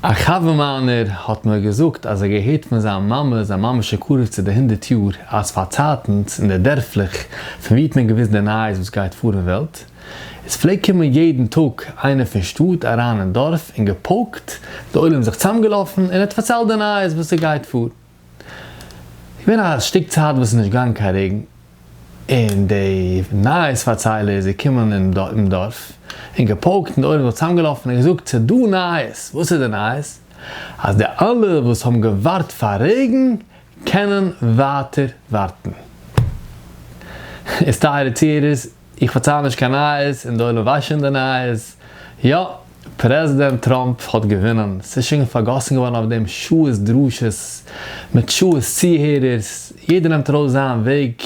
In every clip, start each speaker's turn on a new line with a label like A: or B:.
A: א חבר מיינער האט מיר געזאגט אז ער געהערט פון זיין מאמע, זיין מאמע שוין קרוב צו די הונדערט יאר, אז פארצייטנס אין די דערפלעך פון ווי האט מען געוואוסט די נייעס וואס גייט פאר אין וועלט, עס פלעגט קומען יעדן טאג איינער פון שטאט אריין אין דארף און געפויקט, די עולם איז זיך צוזאמגעלאפן און ער האט פארציילט די נייעס וואס ס'גייט פאר. געווען א שטיק צייט וואס איז נישט געגאנגען קיין רעגן, און די נייעס פארציילער איז געקומען אין דארף און געפויקט און די עולם איז זיך צוזאמגעלאפן און געזאגט ס'איז דא נייעס, וואס איז די נייעס? אז די אלע וואס האבן געווארט פאר רעגן קענען ווייטער ווארטן. איז טייערע צוהערערס, איך פארצייל נישט קיין נייעס און די עולם ווייסט שוין די נייעס, יא, פרעזידענט טראמפ האט געווינען, ס'איז שוין פארגאסן געווארן אויף דעם שעות דרשות מיט שעות צוהערערס, יעדער נעמט ארויס זיין וועג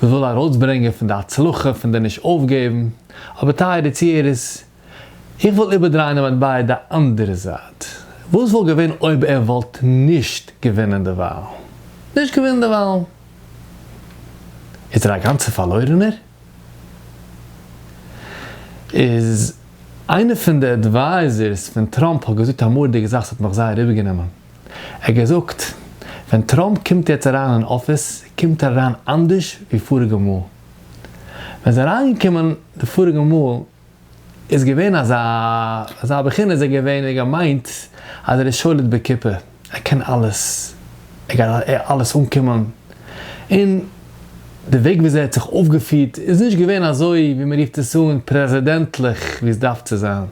A: וואס וויל ארויסברענגען פון די הצלחה פון די נישט אויפגעבן, אבער טייערע צוהערערס, איך וויל איבערדרייען די מטבע די אנדערע זייט, וואס וואלט געווען אויב ער וואלט נישט געווינען די וואלן? נישט געווינען די וואלן? איז ער א גאנצער פארלוירענער? איז איינער פון די advisors פון טראמפ האט געזאגט א מורא'דיגע זאך ס'האט מיך זייער איבערגענומען, ער האט געזאגט ווען טראמפ קומט יעצט אריין אין אפיס קומט ער אריין אנדערש ווי פאריגע מאל, ווען איז אריינגעקומען די פאריגע מאל איז געווען אזא אזא בחינה איז ער געווען ער האט געמיינט אז ער איז שולט בכיפה ער קען אלעס ער גייט אלעס אנקומען און די וועג וויאזוי ער האט זיך אויפגעפירט איז נישט געווען אזוי ווי מען רופט עס אן פרעזידענטליך ווי עס דארף צו זיין.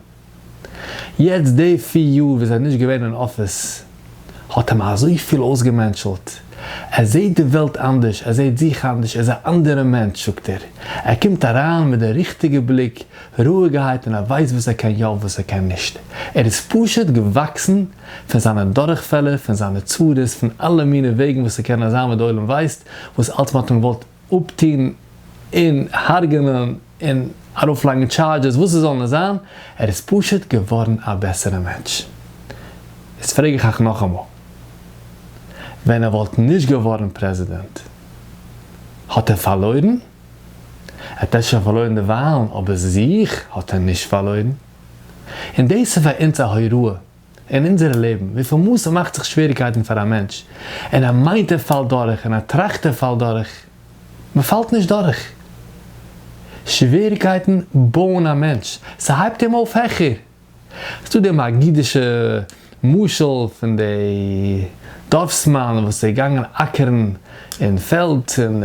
A: יעצט די פיר יאר וואס ער איז נישט געווען אין אפיס האט אים אזויפיל אויסגעמענטשלט, ער זעט די וועלט אנדערש, ער זעט זיך אנדערש, ער איז א אנדערע מענטש זאגט ער, ער קומט אריין מיט די ריכטיגע בליק, רואיגערהייט און ער ווייסט וואס ער קען יא וואס ער קען נישט, ער איז פשוט געוואקסן פון זיינע דורכפעלער, פון זיינע צרות, פון אלע מיני וועגן וואס ס'קען זיין וואס די עולם ווייסט, וואס אלץ מ'האט אים געוואלט אפטון און הרג'נען. און ארויפלייגן charges וואס עס זאל נאר זיין, ער איז פשוט געווארן א בעסערע מענטש. איז פרעג איך אייך נאכאמאל, ווען ער וואלט נישט געווארן פרעזידענט האט ער פארלוירן? ער האט אפשר פארלוירן די וואלן אבער זיך האט ער נישט פארלוירן. און דאס איז פאר אונז א הוראה אין אונזערע לעבן, וויפיל מאל ס'מאכט זיך שוועריקייטן פאר א מענטש, און ער מיינט ער פאלט דורך, און ער טראכט ער פאלט דורך, מ'פאלט נישט דורך. שוועריקייטן בויען א מענטש, ס'הייבט אים אויף העכער. ס'דא די מגידישע משל פון די דארפסמאן וואס איז געגאנגען אקערן אין פעלד און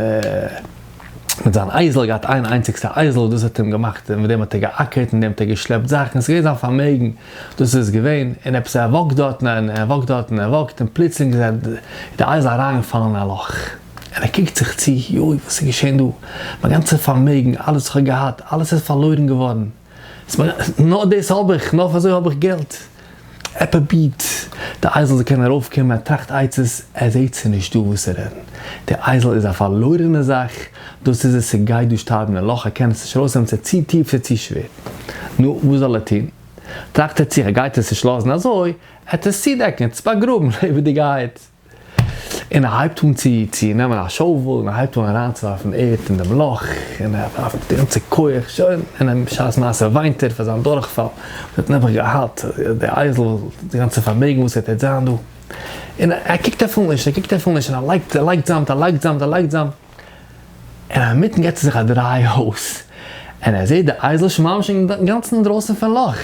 A: מיט זיין אייזל, געהאט איין איינציגסטע אייזל, דאס האט אים געמאכט, מיט דעם האט ער געאקערט, מיט דעם האט ער געשלעפט זאכן, ס'איז געווען זיין פארמעגן. דאס איז געווען, און עפעס ער walk ט דארטן און ער walk ט דארטן און ער walk ט און פלוצלינג איז די אייזל אריינגעפאלן אין א לאך, און ער קוקט זיך צו, יוי וואס איז געשען דא, מיין גאנצע פארמעגן, אלעס וואס איך האב געהאט, אלעס איז פארלוירן געווארן, נאר דאס האב איך, נאר פאר אזוי האב איך געלט. ער פרובירט די אייזל זאל קענען ארויפקומען, ער טראכט עצות, ער זעט ס'איז נישט דא וואס צו רעדן, די אייזל איז א פארלוירענע זאך, דאס איז עס, ס'גייט דא שטארבן אין לאך, ער קען עס נישט ארויסנעמען, ס'איז צו טיף, ס'איז צו שווער. נו, וואס זאל ער טון? טראכט ער צו, ער גייט עס נישט לאזן אזוי, ער וועט עס צודעקן, ער וועט עס באגראבן לעבעדיגערהייט. און ער הייבט אן צו צו נעמען א shovel, און ער הייבט אן אריינצואווארפן ערד אין דעם לאך, און ער ווארפט מיט די גאנצע כח, שוין, און בשעת מעשה וויינט ער פאר זיין דורכפאל, וואס ער האט נעבעך געהאט, די אייזל, די גאנצע פארמעגן וואס ער וועט זיין דא. און ער קוקט אפילו נישט, ער קוקט אפילו נישט, און ער לייגט, ער לייגט זאמד, ער לייגט זאמד, ער לייגט זאמד. און אינמיטן געט ער זיך א דריי אויס, און ער זעט די אייזל שוין ממש אינגאנצן אינדרויסן פון לאך,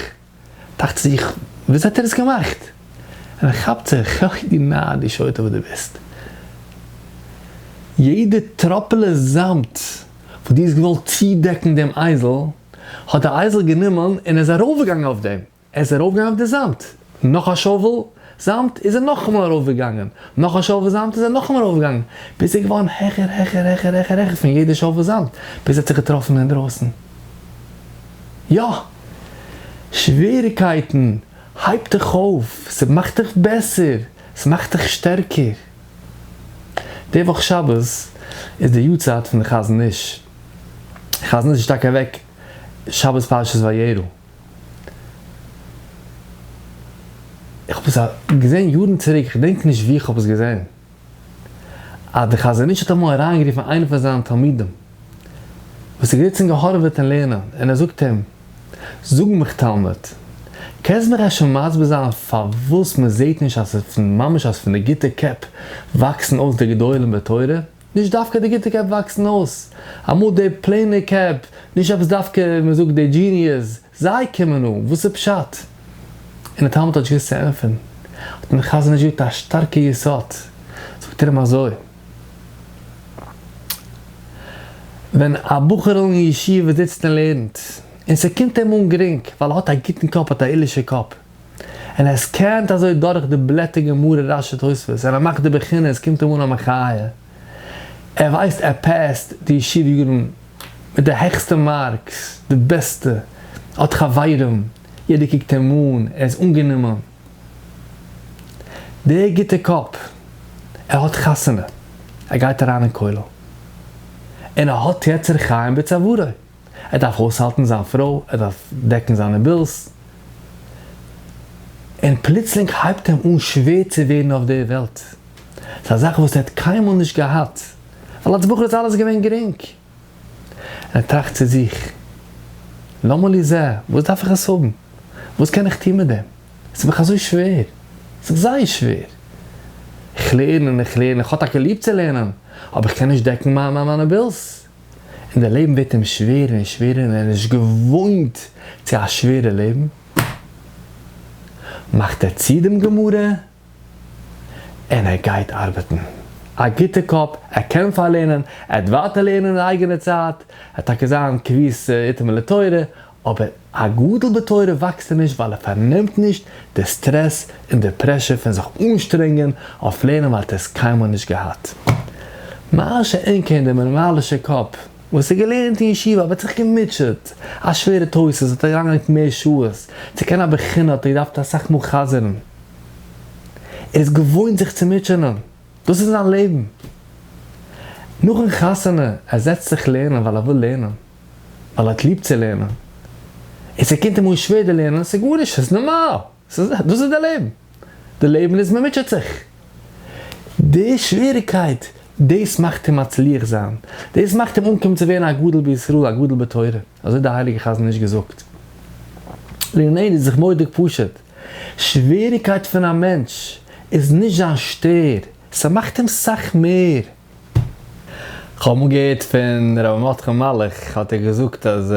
A: טראכט ער זיך, וויאזוי האט ער עס געמאכט? און ער כאפט זיך, אוי דו נאר, דו שוטה וואס דו ביסט. יעדע טראפעלע זאמד וואס דו האסט געוואלט צודעקן דעם אייזל, האט די אייזל גענומען און איז ארויפגעגאנגען אויף דעם. ער איז ארויפגעגאנגען אויף די זאמד, נאך א shovel זאמד איז ער נאכאמאל ארויפגעגאנגען, נאך א shovel זאמד איז ער נאכאמאל ארויפגעגאנגען, ביז ער איז געווארן העכער העכער העכער העכער העכער פון יעדע shovel זאמד, ביז ער האט זיך געטראפן אינדרויסן. יא! שוועריקייטן הייבט דיך אויף, ס'מאכט דיך בעסער, ס'מאכט דיך שטערקער. די וואך שבת איז די יארצייט פון די חזון איש. חזון איש איז טאקע אוועק שבת פרשת וירא. איך האב עס געזען יארן צוריק, איך געדענק נישט וואו איך האב עס געזען, אז דער חזון איש האט אמאל אריינגערופן איינער פון זיינע תלמידים וואס איז געזיצן געהארעוועט אין לערנען, און ער זאגט אים, זאג מיך תלמיד, קענסט מיך אפשר מסביר זיין פארוואס מען זעט נישט אז ס'איז פון ממש אז פון די גוטע קעפ וואקסן אויס די גדולים בתורה? נישט דווקא די גוטע קעפ וואקסן אויס, אמאל די plain ע קעפ, נישט עפעס דווקא מען זאגט די genius, זיי קומען אן, וואס איז פשט? און די תלמיד האט נישט געוואוסט צו ענטפערן, האט אים דער חזון איש געזאגט א שטארקע יסוד, זאגט ער אים אזוי, ווען א בחור'ל אין ישיבה זיצט און לערנט, און ס'קומט אים אן גרינג, ווייל ער האט א גוטן קאפ, האט א עילוי'שע קאפ, און ער scan ט אזוי דורך די בלעטער גמרא רשי תוספות, און ער מאכט די בחינה, עס קומט אים אן א מחיה, ער ווייסט ער pass ט די ישיבה יארן מיט די העכסטע marks, די בעסטע, האט חברים, יעדער קוקט אים אן, ער איז אנגענומען. דער גוטע קאפ, ער האט חתונה, ער גייט אריין אין כולל, און ער האט יצר חיים בצווארו, ער דארף אויסהאלטן זיין פרוי, ער דארף דעקן זיינע bills, און פלוצלינג הייבט אים אן שווער צו ווערן אויף דער וועלט, ס'איז א זאך וואס ער האט קיינמאל נישט געהאט, ווייל אלס בחור איז אלעס געווען גרינג. און ער טראכט צו זיך, למה לי זה, וואס דארף איך עס האבן? וואס קען איך טון מיט דעם? עס איז מיך אזוי שווער, עס איז זייער שווער. איך לערן און איך לערן, איך האב טאקע ליב צו לערנען, אבער איך קען נישט דעקן מיינע bills. און דער לעבן ווערט אים שווערער און שווערער און ער איז נישט געוואוינט צו א שווערע לעבן. מאכט ער צו דעם גמרא און ער גייט ארבעטן. א גוטע קאפ, ער קען פארלערנען, ער וועט ווייטער לערנען אין אייגענע צייט, ער וועט טאקע זיין קביעות עתים לתורה, אבער א גדול בתורה וואקסט ער נישט ווייל ער פארנעמט נישט די סטרעס און די pressure פון זיך אנשטרענגען אויף לערנען ווייל ער האט עס קיינמאל נישט געהאט. מה שאין כן דער נארמאלישער קאפ וואס האט געלערנט אין ישיבה אבער האט זיך געמוטשעט, א שווערע תוס' האט ער אריינגעלייגט מער שעות, צו קענען א בחינה האט ער געדארפט אסאך מאל חזר'ן. ער איז געוואוינט זיך צו מוטשענען, דאס איז זיין לעבן. נאכן חתונה, ער זעצט זיך לערנען ווייל ער וויל לערנען, ווייל ער האט ליב צו לערנען. און ס'קומט אים אן שווער די לערנען, ס'איז גארנישט, ס'איז נארמאל, ס'איז, דאס איז די לעבן. די לעבן איז מ'מוטשעט זיך. די שוועריקייט, דאס מאכט אים מצליח זיין, דאס מאכט אים אנקומען צו ווערן א גדול בישראל, א גדול בתורה. אזוי האט דער הייליגער חזון איש געזאגט. לענינינו איז זיך מורא'דיג פשוט. שוועריקייט פון א מענטש איז נישט זיין שטער, ס'מאכט אים סאך מער. כ'האב אמאל געהערט פון רבי מרדכי מלאך האט ער געזאגט אז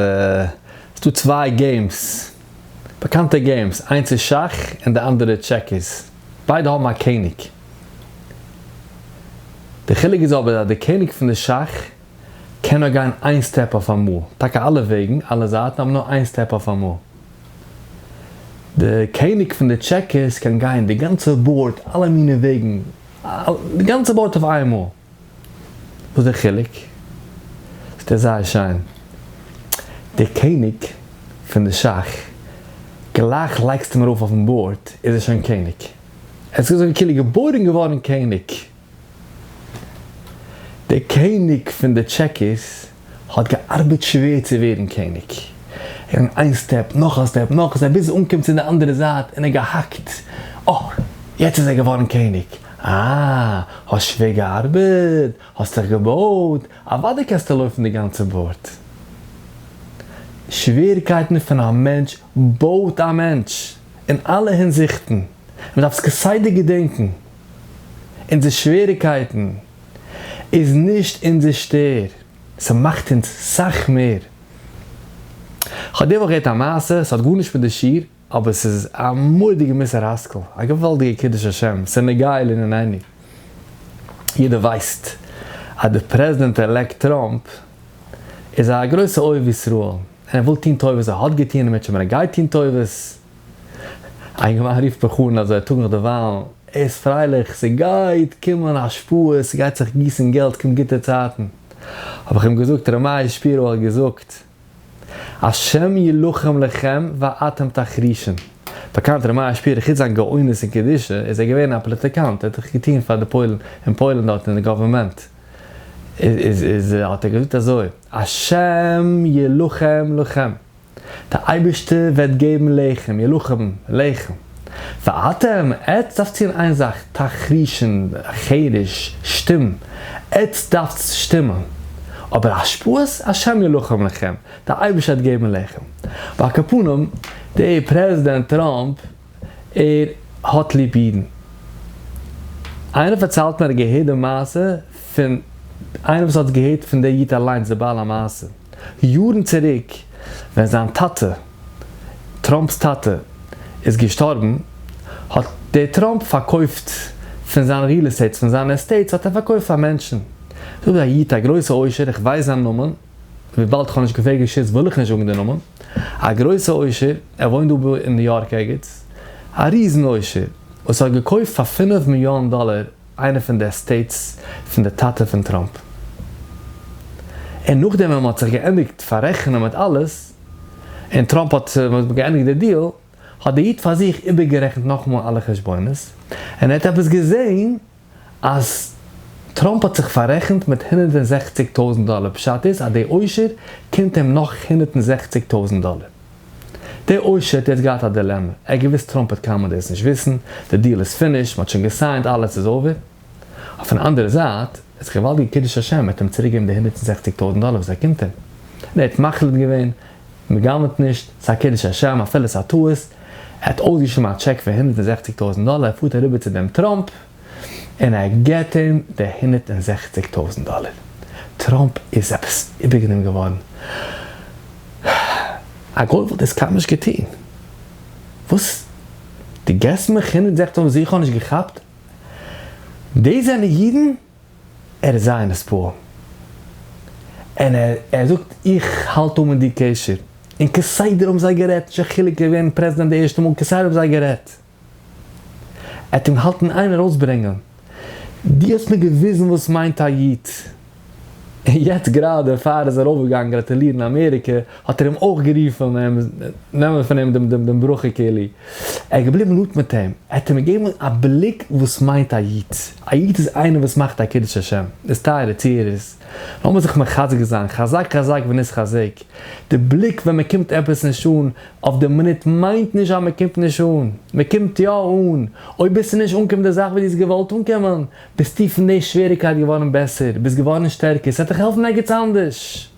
A: ס'דא צוויי games, באקאנטע games, איינס איז שאך און די אנדערע checkers, ביידע האבן א קעניג, די חילוק איז אבער אז די קעניג פון די שאך קען נאר גיין איין step אויף אמאל, טאקע אלע וועגן, אלע זייטן, אבער נאר איין step אויף אמאל. די קעניג פון די checkers קען גיין די גאנצע board, אלע מיני וועגן, די גאנצע board אויף איינמאל. וואס איז די חילוק? זאגט ער זייער שיין, די קעניג פון די שאך, גלייך לייגסט אים ארויף אויפן board איז ער שוין קעניג. ער איז אזוי כאילו געבוירן געווארן קעניג. דער קעניג פון די checkers האט געארבעט שווער צו ווערן קעניג. ער געגאנגען איין step, נאך א step, נאך א step, ביז ער אנקומט צו די אנדערע זייט און ער געהאקט, אה, יעצט איז ער געווארן קעניג. אה, האסט שווער געארבעט, האסט דיך געבויט, אוודאי קענסטו לויפן די גאנצע board. שוועריקייטן פון א מענטש בויט א מענטש אין אלע הינזיכטן. מען דארף עס כסדר געדענקן. אונזער שוועריקייטן איז נישט אונזער שטער, ס'מאכט אונז סאך מער. כ'האב די וואך געהערט א מעשה, ס'האט גארנישט מיט די שיעור, אבער ס'איז א מורא'דיגע מוסר השכל, א געוואלדיגע קידוש השם, ס'איז נוגע לענינינו. יעדער ווייסט אז די president elect טראמפ איז א גרויסע אוהב ישראל, און ער וויל טון טובות, ער האט געטון און ער גייט טון טובות, א אינגערמאן רופט מיך אן אז ער טאג נאך די וואלן, ער איז פרייליך, ס'גייט קומען השפעות, ס'גייט זיך גיסן געלט, קומט גוטע צייטן. האב איך אים געזאגט, ר' מאיר שפירא האט געזאגט, השם ילחם לכם ואתם תחרישון. באקאנט ר' מאיר שפירא חוץ זיין גאונות און קדושה איז ער געווען א פאליטיקאנט, ער האט דאך געטון פאר די פוילן, אין פוילן דארט אין די government, איז איז האט ער געזאגט אזוי, השם ילחם לכם. דער אייבערשטער וועט געבן לחם, ילחם, לחם. ואתם, עטץ דארפטס טון איין זאך, תחרישון, חרש, שטום, עטץ דארפטס שטימען. אבער השפעות השם ילחם לכם, די אייבערשטער וועט געבן לחם. ועל כל פנים, דער פרעזידענט טראמפ ער האט ליב אידן. איינער פארציילט מיר ער האט געהערט די מעשה פון איינער וואס האט עס געהערט פון דער איד אליינס דער בעל המעשה יארן צוריק ווען זיין טאטע, טראמפ'ס טאטע, איז געשטארבן האט דער טראמפ פארקויפט פון זיין real estates פון זיינע estates האט ער פארקויפט פאר מענטשן. זאגט א איד א גרויסע עושר איך ווייס זיין נאמען וויבאלד איך האב נישט געפרעגט רשות וויל איך נישט זאגן די נאמען, א גרויסע עושר, ער וואוינט דא אין ניו יארק ערגעץ, א ריזן עושר, וואס האט געקויפט פאר פינף מיליאן דאלער איינע פון די estates פון די טאטע פון טראמפ. און נאכדעם ווען מ'האט זיך געענדיגט פאררעכענען מיט אלעס, און טראמפ האט געענדיגט די דיעל, האט די איד פאר זיך איבערגערעכנט נאכאמאל אלע חשבונות, און ער האט עפעס געזען אז טראמפ האט זיך פאררעכנט מיט 160 טויזנט דאלער, פשט איז אז די עושר קומט אים נאך 160 טויזנט דאלער. די עושר האט יעצט געהאט א דילעמע, ער האט געוואוסט טראמפ וועט קיינמאל דאס נישט וויסן, די דיעל איז finished, מען האט שוין געסיינט, אלעס איז over. אויפן אנדערע זייט איז געוואלדיגע קידוש השם, ער האט אים צוריק געגעבן די 160 טויזנט דאלער וואס ער קומט אים. און ער האט מחליט געווען, מען גנב'ט נישט, ס'איז א קידוש השם אפילו ס'איז א טעות, ער האט אויסגעשריבן א טשעק פון 160 טויזנט דאלער, ער פארט אריבער צו דעם טראמפ און ער געבט אים די 160 טויזנט דאלער. טראמפ איז עפעס איבערגענומען געווארן, א גוי וואלט דאס קיינמאל נישט געטון, וואס? דו געבסט מיך 160 טויזנט וואס איך האב נישט געכאפט? דאס זענען אידן? ער איז זייער נתפעל און ער זאגט איך האלט אן מיט דיר קשר, און כסדר האבן זיי גערעדט, נישט א חילוק געווען פרעזידענט די ערשטע מאל, כסדר האבן זיי גערעדט, ער האט אים געהאלטן איין ארויסברענגען, דו האסט מיר געוויזן וואס מיינט א איד, און יעצט גראדע פאר ער איז ארויפגעגאנגען גראטולירן אמעריקע האט ער אים אויך גערופן אים נעמען פון אים דעם ברכה כאילו ער איז געבליבן נאנט מיט אים, ער האט אים געגעבן א בליק וואס מיינט א איד, א איד איז איינער וואס מאכט א קידוש השם, איז טייערע צוהערערס, לאמיר זיך מחזק זיין, חזק חזק ונתחזק, די בליק ווען מען קומט עפעס נישט אן אויף די מינוט מיינט נישט אז מען קומט נישט אן, מען קומט יא אן, אויב ביסטו נישט אנגעקומען די זאך ווי דו האסט געוואלט אנקומען, ביסטו פון די שוועריקייט געווארן בעסער, ביסט געווארן שטערקער, ס'וועט דיך העלפן ערגעץ אנדערש.